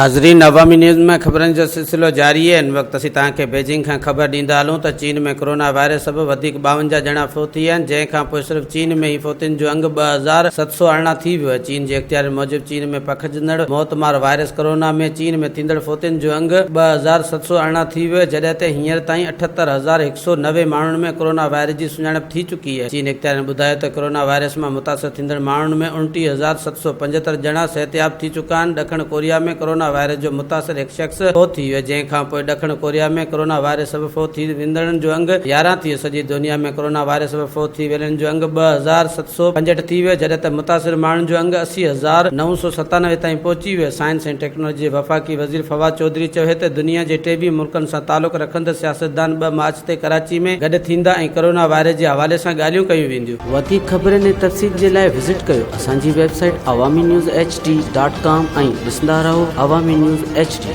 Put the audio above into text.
ناظرين عوامي نيوز ۾ خبرن جو سلسلو جاري آهي ان وقت اسين توهان کي بيجنگ کان خبر ڏيندا هلون ته چين ۾ ڪرونا وائرس سبب وڌيڪ 52 ڄڻا فوت ٿي ويا آهن جنهن کان پوء صرف چين ۾ ئي فوتين جو انگ 2718 ٿي ويو آهي چين جي اختيارين موجب چين ۾ پکڙجندڙ موتمار وائرس ڪرونا ۾ چين ۾ ٿيندڙ فوتين جو انگ 2718 ٿي ويو آهي جڏهن ته هينئر تائين 78190 ماڻهن ۾ ڪرونا وائرس جي سڃاڻپ ٿي چڪي آهي چين اختيارين ٻڌايو ته ڪرونا وائرس مان متاثر ٿيندڙ ماڻهن ۾ 29775 ڄڻا صحتياب ٿي چڪا آهن، ڏکڻ ڪوريا ۾ ڪرونا وائرس جو متاثر هڪ شخص فوت ٿي ويو، جنهن کانپوء ڏکڻ ڪوريا ۾ ڪرونا وائرس سبب فوت ٿي ويندڙن جو انگ 11 ٿي ويو، سڄي دنيا ۾ ڪرونا وائرس سبب فوت ٿي ويلن جو انگ 2765 ٿي ويو، جڏهن ته متاثر ماڻهن جو انگ 80997 تائين پهچي ويو، سائنس ۽ ٽيڪنالاجي جي وفاقي وزير فواد چوڌري چيو ته دنيا جي 23 ملڪن سان تعلق رکندڙ سياستدان 2 مارچ تي ڪراچي ۾ گڏ ٿيندا ۽ ڪرونا وائرس جي حوالي سان ڳالهيون ڪيون وينديون. وڌيڪ خبرن ۽ تفصيل جي لاء وزٽ ڪيو اسان جي website Awami news H D dot com ۽ ڏسندا رهو عوامي نيوز ايڇ ڊي.